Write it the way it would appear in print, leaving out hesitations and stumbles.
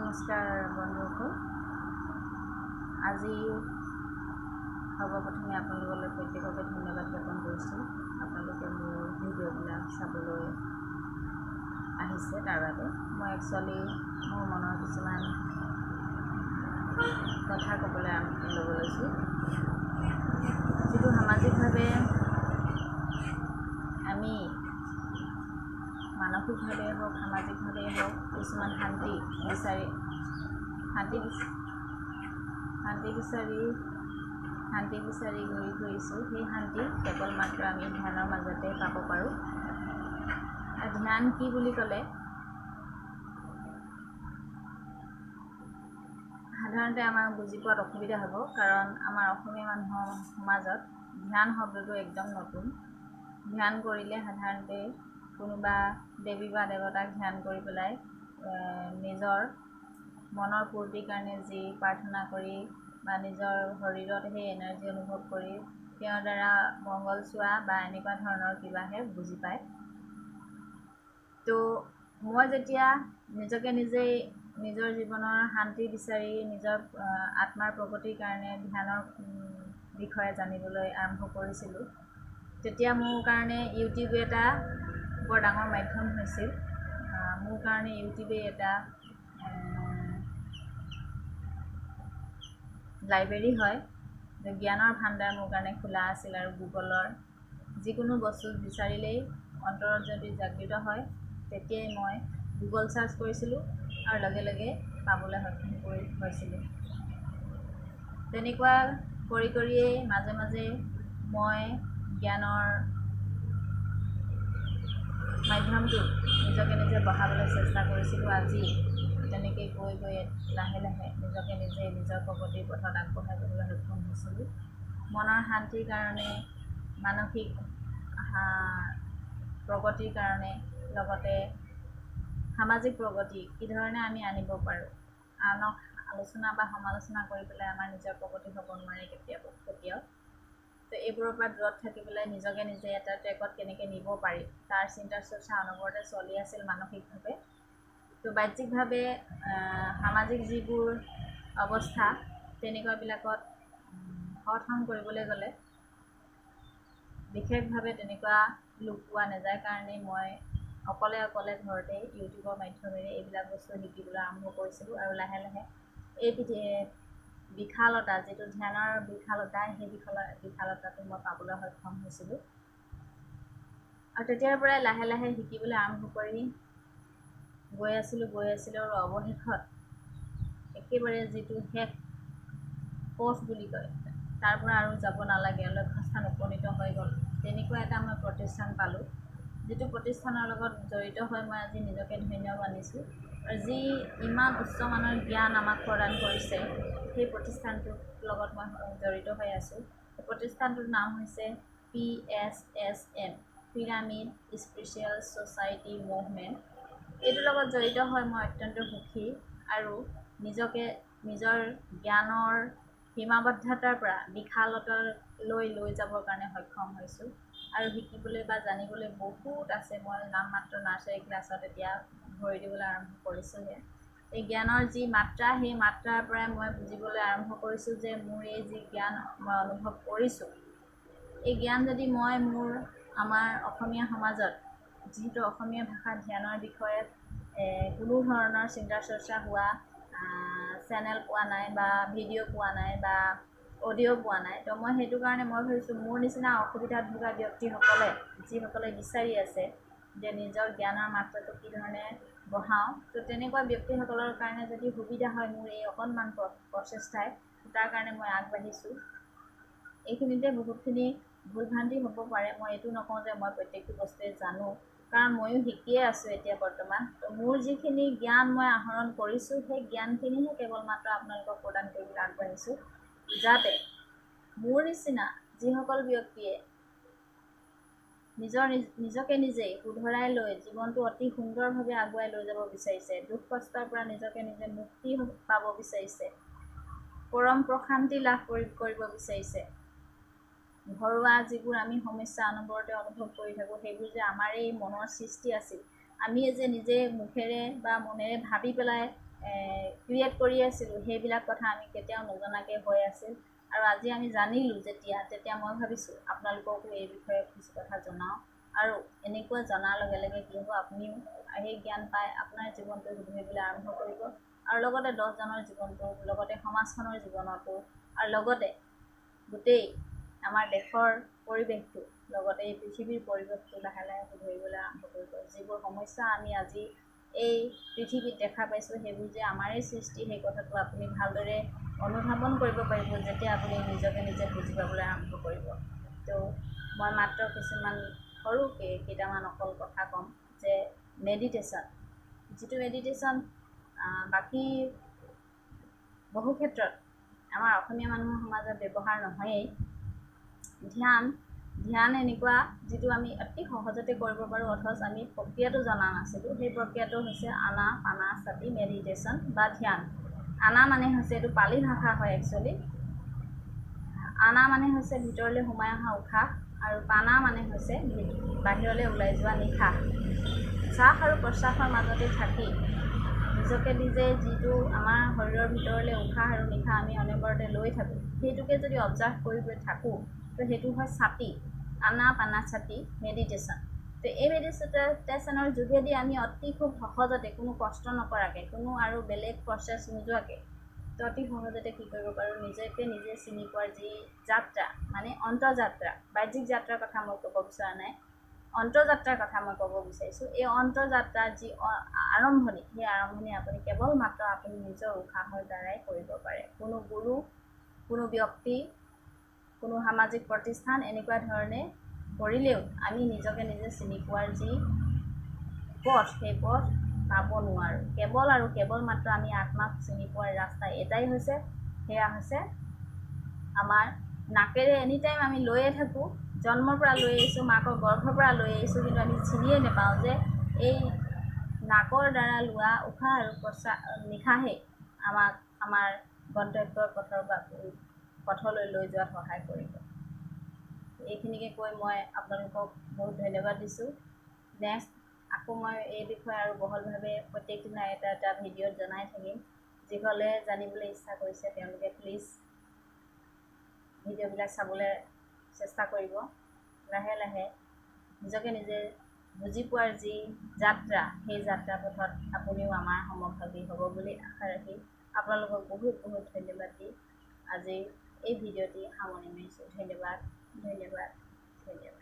নমস্কাৰ বন্ধুসকল, আজি সৰ্বপ্ৰথমে আপোনালোকলৈ প্ৰত্যেককে ধন্যবাদ জ্ঞাপন কৰিছোঁ। আপোনালোকে মোৰ ভিডিঅ'বিলাক চাবলৈ আহিছে, তাৰ বাবে মই একচুৱেলি মোৰ মনৰ কিছুমান কথা ক'বলৈ ল'ব লৈছোঁ, যিটো সামাজিকভাৱে আমি মানসিকভাৱে হওক, সামাজিকভাৱেই হওক, কিছুমান শান্তি বিচাৰি শান্তি শান্তি বিচাৰি শান্তি বিচাৰি ঘূৰি ফুৰিছোঁ। সেই শান্তি কেৱল মাত্ৰ আমি ধ্যানৰ মাজতে পাব পাৰোঁ। আৰু ধ্যান কি বুলি ক'লে সাধাৰণতে আমাৰ বুজি পোৱাত অসুবিধা হ'ব, কাৰণ আমাৰ অসমীয়া মানুহৰ সমাজত ধ্যান শব্দটো একদম নতুন। ধ্যান কৰিলে সাধাৰণতে কোনোবা দেৱী বা দেৱতাক ধ্যান কৰি পেলাই নিজৰ মনৰ পূৰ্তিৰ কাৰণে যি প্ৰাৰ্থনা কৰি বা নিজৰ শৰীৰত সেই এনাৰ্জি অনুভৱ কৰি তেওঁৰ দ্বাৰা মংগল চোৱা বা এনেকুৱা ধৰণৰ কিবাহে বুজি পায়। তো মই যেতিয়া নিজকে নিজেই নিজৰ জীৱনৰ শান্তি বিচাৰি নিজৰ আত্মাৰ প্ৰগতিৰ কাৰণে ধ্যানৰ বিষয়ে জানিবলৈ আৰম্ভ কৰিছিলোঁ, তেতিয়া মোৰ কাৰণে ইউটিউব এটা বৰ ডাঙৰ মাধ্যম হৈছিল। মোৰ কাৰণে ইউটিউবেই এটা লাইব্ৰেৰী হয়, জ্ঞানৰ ভাণ্ডাৰ মোৰ কাৰণে খোলা আছিল। আৰু গুগলৰ যিকোনো বস্তু বিচাৰিলেই অন্তৰত যদি জাগৃত হয়, তেতিয়াই মই গুগল চাৰ্চ কৰিছিলোঁ আৰু লগে লগে পাবলৈ সক্ষম কৰি হৈছিলোঁ। তেনেকুৱা কৰি কৰিয়েই মাজে মাজে মই জ্ঞানৰ মাধ্যমটো নিজকে নিজে বঢ়াবলৈ চেষ্টা কৰিছিলোঁ। আজি তেনেকৈ গৈ গৈ লাহে লাহে নিজকে নিজে নিজৰ প্ৰগতিৰ পথত আগবঢ়াই যাবলৈ সক্ষম হৈছিলোঁ। মনৰ শান্তিৰ কাৰণে, মানসিক প্ৰগতিৰ কাৰণে, লগতে সামাজিক প্ৰগতি কি ধৰণে আমি আনিব পাৰোঁ, আনক আলোচনা বা সমালোচনা কৰি পেলাই আমাৰ নিজৰ প্ৰগতি হ'ব নোৱাৰে কেতিয়াও। তো এইবোৰৰ পৰা দূৰত থাকি পেলাই নিজকে নিজে এটা ট্ৰেকত কেনেকৈ নিব পাৰি তাৰ চিন্তা চৰ্চা অনবৰতে চলি আছিল মানসিকভাৱে। তো বাহ্যিকভাৱে সামাজিক যিবোৰ অৱস্থা তেনেকুৱাবিলাকত সৎসংগ কৰিবলৈ গ'লে বিশেষভাৱে তেনেকুৱা লোক পোৱা নাযায় কাৰণেই মই অকলে অকলে ঘৰতে ইউটিউবৰ মাধ্যমেৰে এইবিলাক বস্তু শিকিবলৈ আৰম্ভ কৰিছিলোঁ। আৰু লাহে লাহে এই বিশালতা, যিটো ধ্যানৰ বিশালতা, সেই বিশালতাটো মই পাবলৈ সক্ষম হৈছিলোঁ। আৰু তেতিয়াৰ পৰাই লাহে লাহে শিকিবলৈ আৰম্ভ কৰি গৈ আছিলোঁ আৰু অৱশেষত একেবাৰে যিটো শেষ পথ বুলি কয়, তাৰ পৰা আৰু যাব নালাগে, লক্ষ্যস্থান উপনীত হৈ গ'ল। তেনেকুৱা এটা মই প্ৰতিষ্ঠান পালোঁ, যিটো প্ৰতিষ্ঠানৰ লগত জড়িত হৈ মই আজি নিজকে ধন্য মানিছোঁ। আৰু যি ইমান উচ্চমানৰ জ্ঞান আমাক প্ৰদান কৰিছে, সেই প্ৰতিষ্ঠানটোৰ লগত মই জড়িত হৈ আছোঁ। সেই প্ৰতিষ্ঠানটোৰ নাম হৈছে PSSM, pyramid spiritual society movement. এইটোৰ লগত জড়িত হৈ মই অত্যন্ত সুখী আৰু নিজকে নিজৰ জ্ঞানৰ সীমাবদ্ধতাৰ পৰা বিশালতালৈ লৈ যাবৰ কাৰণে সক্ষম হৈছোঁ। আৰু শিকিবলৈ বা জানিবলৈ বহুত আছে। মই নামমাত্ৰ নাৰ্চাৰী ক্লাছত এতিয়া ভৰি দিবলৈ আৰম্ভ কৰিছোঁহে। এই জ্ঞানৰ যি মাত্ৰা, সেই মাত্ৰাৰ পৰাই মই বুজিবলৈ আৰম্ভ কৰিছোঁ যে মোৰ এই যি জ্ঞান মই অনুভৱ কৰিছোঁ, এই জ্ঞান যদি মই মোৰ আমাৰ অসমীয়া সমাজত, যিহেতু অসমীয়া ভাষাত ধ্যানৰ বিষয়ে কোনো ধৰণৰ চিন্তা চৰ্চা হোৱা চেনেল পোৱা নাই বা ভিডিঅ' পোৱা নাই বা অডিঅ' পোৱা নাই, তো মই সেইটো কাৰণে মই ভাবিছোঁ মোৰ নিচিনা অসুবিধাত ভোগা ব্যক্তিসকলে, যিসকলে বিচাৰি আছে যে নিজৰ জ্ঞানৰ মাত্ৰাটো কি ধৰণে বঢ়াওঁ, তো তেনেকুৱা ব্যক্তিসকলৰ কাৰণে যদি সুবিধা হয় মোৰ এই অকণমান প্ৰচেষ্টাই, তাৰ কাৰণে মই আগবাঢ়িছোঁ। এইখিনিতে বহুতখিনি ভুল ভ্ৰান্তি হ'ব পাৰে। মই এইটো নকওঁ যে মই প্ৰত্যেকটো বস্তুৱে জানো, কাৰণ ময়ো শিকিয়ে আছোঁ এতিয়া বৰ্তমান। তো মোৰ যিখিনি জ্ঞান মই আহৰণ কৰিছোঁ, সেই জ্ঞানখিনিহে কেৱল মাত্ৰ আপোনালোকক প্ৰদান কৰিবলৈ আগবাঢ়িছোঁ, যাতে মোৰ নিচিনা যিসকল ব্যক্তিয়ে নিজৰ নিজকে নিজেই শুধৰাই লৈ জীৱনটো অতি সুন্দৰভাৱে আগুৱাই লৈ যাব বিচাৰিছে, দুখ কষ্টৰ পৰা নিজকে নিজে মুক্তি পাব বিচাৰিছে, পৰম প্ৰশান্তি লাভ কৰিব বিচাৰিছে, ঘৰুৱা যিবোৰ আমি সমস্যা অনবৰতে অনুভৱ কৰি থাকোঁ, সেইবোৰ যে আমাৰেই মনৰ সৃষ্টি আছিল, আমিয়ে যে নিজে মুখেৰে বা মনেৰে ভাবি পেলাই ক্ৰিয়েট কৰি আছিলোঁ, সেইবিলাক কথা আমি কেতিয়াও নজনাকৈ হৈ আছিল। আৰু আজি আমি জানিলোঁ যেতিয়া, তেতিয়া মই ভাবিছোঁ আপোনালোককো এই বিষয়ে কিছু কথা জনাওঁ। আৰু এনেকুৱা জনাৰ লগে লগে কি হ'ব, আপুনিও সেই জ্ঞান পাই আপোনাৰ জীৱনটো সুধৰিবলৈ আৰম্ভ কৰিব, আৰু লগতে 10জনৰ জীৱনটো, লগতে সমাজখনৰ জীৱনতো, আৰু লগতে গোটেই আমাৰ দেশৰ পৰিৱেশটো, লগতে এই পৃথিৱীৰ পৰিৱেশটো লাহে লাহে সুধৰিবলৈ আৰম্ভ কৰিব। যিবোৰ সমস্যা আমি আজি এই পৃথিৱীত দেখা পাইছোঁ, সেইবোৰ যে আমাৰেই সৃষ্টি, সেই কথাটো আপুনি ভালদৰে অনুধাৱন কৰিব পাৰিব যেতিয়া আপুনি নিজকে নিজে বুজি পাবলৈ আৰম্ভ কৰিব। তো মই মাত্ৰ কিছুমান সৰু কেইটামান অকল কথা ক'ম যে মেডিটেশ্যন, যিটো মেডিটেশ্যন বাকী বহু ক্ষেত্ৰত আমাৰ অসমীয়া মানুহৰ সমাজত ব্যৱহাৰ নহয়েই। ধ্যান এনেকুৱা যিটো আমি অতি সহজতে কৰিব পাৰোঁ, অথচ আমি প্ৰক্ৰিয়াটো জনা নাছিলোঁ। সেই প্ৰক্ৰিয়াটো হৈছে আনাপানাসতি মেডিটেশ্যন বা ধ্যান। আনা মানে হৈছে, এইটো পালি ভাষা হয় একচুৱেলি, আনা মানে হৈছে ভিতৰলৈ সোমাই অহা উশাহ, আৰু পানা মানে হৈছে বাহিৰলৈ ওলাই যোৱা নিশাহ। শ্বাস আৰু প্ৰশ্বাসৰ মাজতে থাকি নিজকে নিজে যিটো আমাৰ শৰীৰৰ ভিতৰলৈ উশাহ আৰু নিশাহ আমি অনবৰতে লৈ থাকোঁ, সেইটোকে যদি অবজাৰ্ভ কৰি গৈ থাকোঁ, তো সেইটো হয় ছাতি, আনাপানাসতি মেডিটেশ্যন। তো এই মেডিটেশ্যনৰ যোগেদি আমি অতি খুব সহজতে, কোনো কষ্ট নকৰাকৈ, কোনো আৰু বেলেগ প্ৰচেছ নোযোৱাকৈ, তো অতি সহজতে কি কৰিব পাৰোঁ, নিজকে নিজে চিনি পোৱাৰ যি যাত্ৰা, মানে অন্তৰ্যাত্ৰা, বাহ্যিক যাত্ৰাৰ কথা মই ক'ব বিচৰা নাই, অন্তৰ্যাত্ৰাৰ কথা মই ক'ব বিচাৰিছোঁ। এই অন্তৰ্যাত্ৰাৰ যি আৰম্ভণি, সেই আৰম্ভণি আপুনি কেৱল মাত্ৰ আপুনি নিজৰ উশাহৰ দ্বাৰাই কৰিব পাৰে। কোনো গুৰু, কোনো ব্যক্তি, কোনো সামাজিক প্ৰতিষ্ঠান এনেকুৱা ধৰণে কৰিলেও আমি নিজকে নিজে চিনি পোৱাৰ যি পথ, সেই পথ পাব নোৱাৰোঁ। কেৱল আৰু কেৱল মাত্ৰ আমি আত্মাক চিনি পোৱাৰ ৰাস্তা এটাই হৈছে, সেয়া হৈছে আমাৰ নাকেৰে এনি টাইম আমি লৈয়ে থাকোঁ, জন্মৰ পৰা লৈ আহিছোঁ, মাকৰ গৰ্ভৰ পৰা লৈ আহিছোঁ, কিন্তু আমি চিনিয়ে নাপাওঁ যে এই নাকৰ দ্বাৰা লোৱা উশাহ আৰু প্ৰশ্বাস নিশাহেই আমাক আমাৰ গন্তব্যৰ পথৰ বা পথলৈ লৈ যোৱাত সহায় কৰিব। এইখিনিকে কৈ মই আপোনালোকক বহুত ধন্যবাদ দিছোঁ। নেক্সট আকৌ মই এই বিষয়ে আৰু বহলভাৱে প্ৰত্যেক দিনা এটা এটা ভিডিঅ'ত জনাই থাকিম। যিসকলে জানিবলৈ ইচ্ছা কৰিছে তেওঁলোকে প্লিজ ভিডিঅ'বিলাক চাবলৈ চেষ্টা কৰিব। লাহে লাহে নিজকে নিজে বুজি পোৱাৰ যি যাত্ৰা, সেই যাত্ৰা পথত আপুনিও আমাৰ সমভাগী হ'ব বুলি আশা ৰাখি আপোনালোকক বহুত বহুত ধন্যবাদ দি আজি এই ভিডিঅ'টি সামৰণি মাৰিছোঁ। ধন্যবাদ, ধন্যবাদ, ধন্যবাদ।